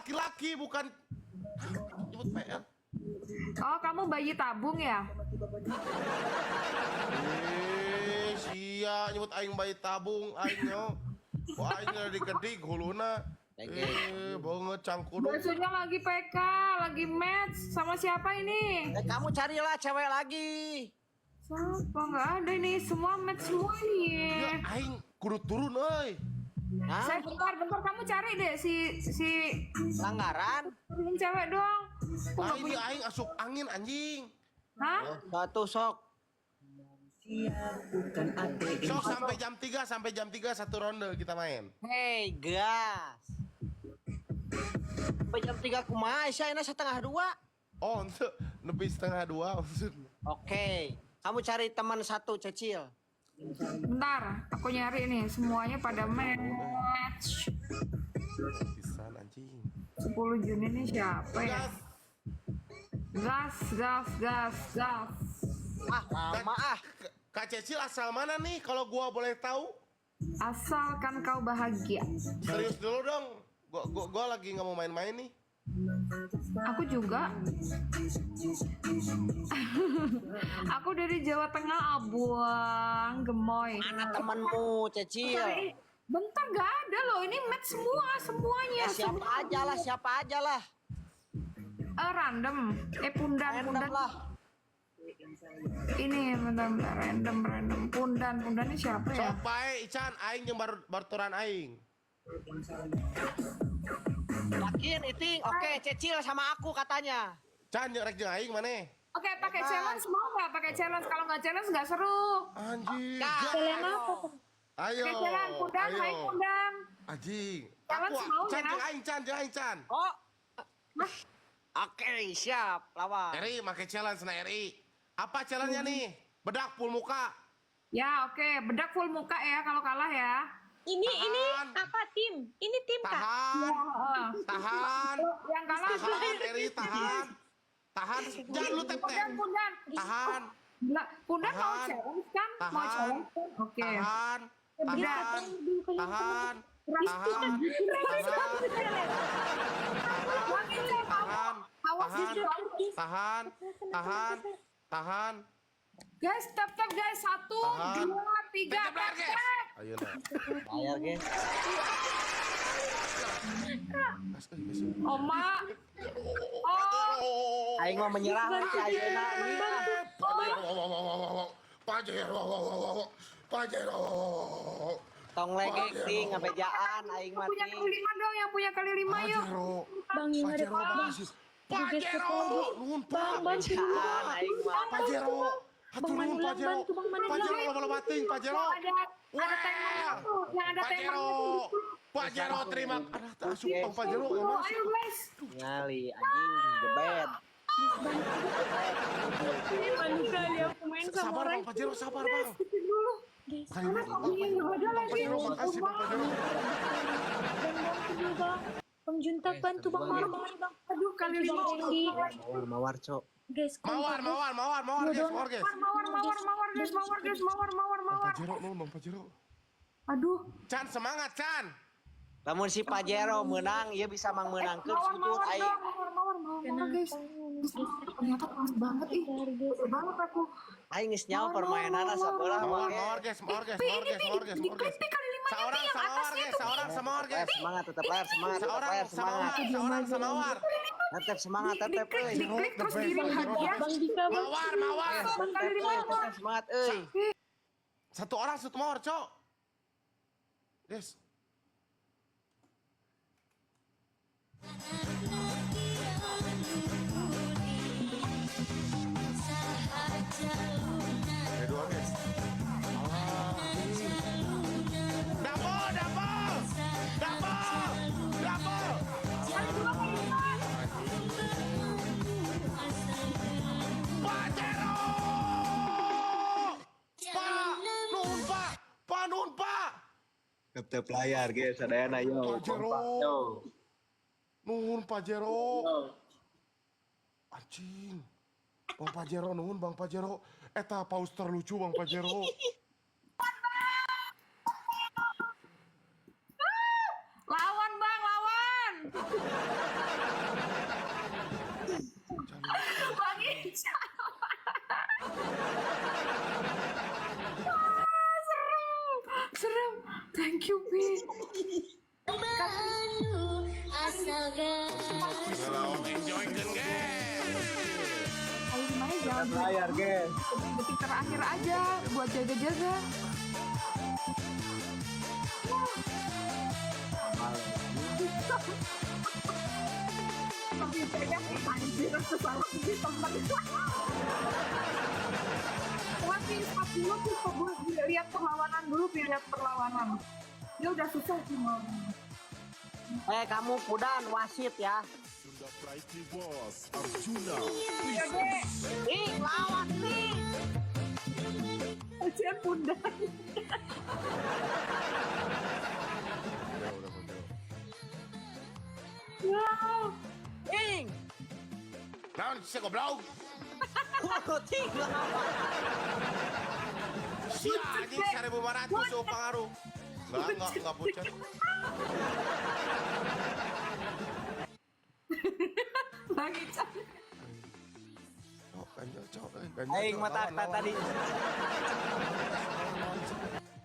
laki-laki bukan nyebut PL. Oh, kamu bayi tabung ya? Eh, sia nyebut aing bayi tabung aing nyo. Kok aing gede huluna. Eh, banget cangkudung. Baksonya lagi PK, lagi match sama siapa ini? Eh, kamu carilah cewek lagi. Siapa? Nggak ada ini, semua match semua nih. Ya aing kudu turun euy. Hah? Saya bentar, bentar kamu cari deh si si Langgaran? cariin cewek dong. Aku nggak Aing punya. aing asup angin anjing. Hah? Satu sok. Sok sampai jam 3, sampai jam 3 satu ronde kita main. Hei, gas. Sampai jam 3 kumaha, Aisyah ini 1:30. Oh, untuk lebih 1:30 maksudnya. Oke, kamu cari teman satu, Cecil. Bentar, aku nyari nih semuanya pada match. Pisan anjing. 10 Juni ini siapa ya? Gas. Gas, gas, gas, gas. Ah, lama ah. Kak Cecil asal mana nih kalau gua boleh tahu? Asalkan kau bahagia. Serius dulu dong. Gua lagi nggak mau main-main nih. Aku juga. Aku dari Jawa Tengah, Abuang, Gemoy. Mana temanmu, Cecil? Cari, bentar nggak ada loh. Ini match semua, semuanya. Ya, siapa aja lah, siapa aja lah. Random. Pundan, Random pundan. lah. Ini bentar, bentar, random, random. Pundan, pundan ini siapa ya? Sok bae Ican aing jeung barturan aing. Yakin, Iting? Oke, Cecil sama aku katanya. Can rek jeung aing maneh? Oke, pakai challenge mau nggak? Pakai challenge. Kalau nggak challenge nggak seru. Anjing. Gas. Gas. Ayo. Pakai challenge, pundan, ayo. hai pundan. Anjing. Challenge Aku mau Can ya? jeung aing, Can jeung aing, Can. Oh. Oke, siap. Lawan. Eri make challenge na Eri. Apa challenge-nya nih? Bedak full muka. Ya, oke. Bedak full muka ya kalau kalah ya. Ini Tahan. apa tim? Ini tim Kak. Tahan. Heeh. Tahan. Yang kalah Tahan Eri, tahan. Tahan. Jangan lu tap Pundan, tap. pundan. Tahan. Gila, pundan mau Tahan. challenge kan? Mau Tahan. challenge kan? Oke. Tahan. Tahan. Tahan. Tahan. Tahan. Tahan. Awas Tahan. gitu. Tahan. Tahan. Tahan. Guys, tap tap guys. 1, Tahan. 2, 3, Tap tap layar, guys. tap. Ayo nah. Bayar, guys. Gas, euy, guys. Oma. Oh, Aing mau menyerah lagi, ayeuna. Pajero, Pajero, Pajero. Tong legek ting ngabejaan aing mah punya ting. kali 5 dong, yang punya kali 5 yuk. Pajero. Bang yang ada Pajero, Bang. Bang. Pajero, nuhun Pak. Bang, bantu. Bejaan aing mah. Pajero. Hatur Bang nuhun Manulang, Pajero. bantu, Bang Manulang. Pajero loba-loba ting, Pajero. Ada tema tuh, yang ada Pajero. temanya tuh. Pajero terima. Aduh, tak asup Bang Pajero Ayo, emang. ayo guys. Ngali anjing jebet. Ini malu kali aku main sama Sabar orang. Bang Pajero, sabar Bang. Skip dulu. Guys, Kali ini Ini nggak ada Bang lagi. Pajero, makasih Bang Pajero. Bang, bantu dulu, Bang. Bang Juntak bantu Bang Mawar, Bang. Aduh, kali Bang 5. Randy. Mawar mawar, Cok. Guys, Mawar, kompak. mawar, mawar, mawar guys, mawar guys. Mawar, mawar, mawar, guys, mawar, guys, mawar, mawar, Bang mawar. Pajero, nuhun Bang Pajero. Aduh, Chan semangat Chan. Lamun si Pajero menang, ieu bisa mang meunangkeun mawar, sujud mawar aing. dong, mawar, mawar, mawar, mawar, guys. Ternyata keras banget ih. Gede banget aku. Aing geus nyaho permainanna sabelah Mawar, mah. mawar guys, mawar guys, Pi, mawar ini guys, Pi, mawar guys, di mawar guys. klik Pi kali 5-nya Pi, Seorang yang sama mawar atasnya guys, tuh Pi. seorang sama mawar guys. Layar semangat, tetap layar semangat, tetap Seorang layar sama semangat. mawar, seorang sama mawar. Tetap semangat, Di tetap klik, euy. di klik terus kirim hadiah. Bang Dika, Bang. Mawar, mawar. Kali Tetap 5 euy, tetap semangat euy. Satu orang satu mawar, Cok. Guys. Ada dua guys. Double, double, double, double. Kali 2, kali 5. Pajero! Pak, nuhun Pak, Pak nuhun Pak. Tap layar guys, sadayana yo. Pajero. Kompak, yo. Nuhun Pajero. Anjing. Bang Pajero nuhun Bang Pajero. Eta paus terlucu Bang Pajero. Lawan Bang, lawan. Kalau enjoykeun guys. Ayo gimana jangan Tap layar guys. detik terakhir aja buat jaga-jaga. Tapi kayaknya anjir aku salah di temen. Tapi stop dulu tuh, gue lihat perlawanan dulu, biar lihat perlawanan. Dia udah susah sih mau. Eh kamu Pudan wasit ya. Ya deh, Ih, lawan nih. ujian pundak. Udah, udah, udah. Wow. Ing. Naon sih goblok? Ting lawan. Sia anjing 1500 oh pengaruh. Enggak pucat. Bang Ican. Cok, ganjel, cok. Eh, ganjel, Aing cok. mata Lawan, lawan. tadi.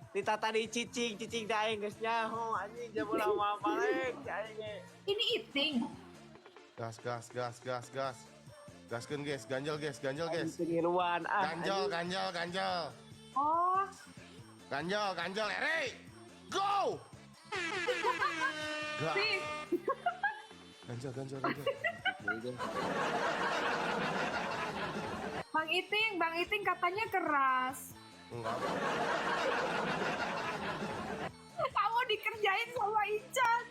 Tita tadi cicing, cicing teh aing geus nyaho anjing jam lama balik aing ge. Ini eating. Gas, gas, gas, gas, gas. Gaskeun guys, ganjel guys, ganjel guys. Anjing ngiluan ah. Ganjel, ganjel, ganjel. Oh, Ganjel, ganjel, Eri. Go! Gas. sih. Ganjel, ganjel, ganjel. Bang Iting katanya keras. Enggak, Bang. Kamu dikerjain sama Ican.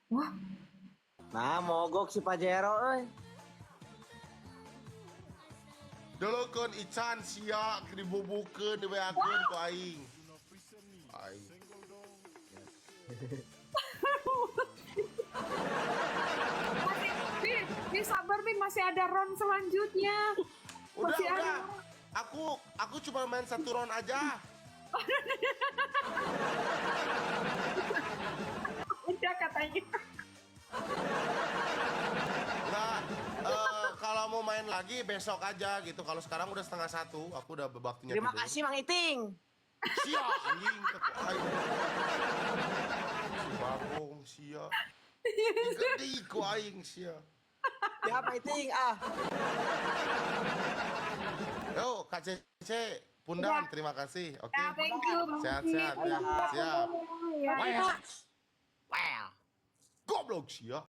Wah, Nah, mogok si Pajero euy. Dolokeun Ican sia dibubukeun dibeakeun ku aing. Aing. masih, Bi, Bi, sabar Bi, masih ada round selanjutnya. Udah, Masih udah. ada. Aku cuma main satu round aja. Udah katanya. Enggak, kalau mau main lagi besok aja gitu. Kalau sekarang udah 12.30, aku udah waktunya Terima tidur. kasih Mang Iting. Sia anjing ke aing. Si Bagong sia. Gede ku aing sia. Ya Mang Iting ah. Yo, Kak Cece, Pundan, terima kasih. Oke. Ya, thank you. Bang Sehat-sehat ya. Iting. Siap. Ya. Well, Well. goblok sia.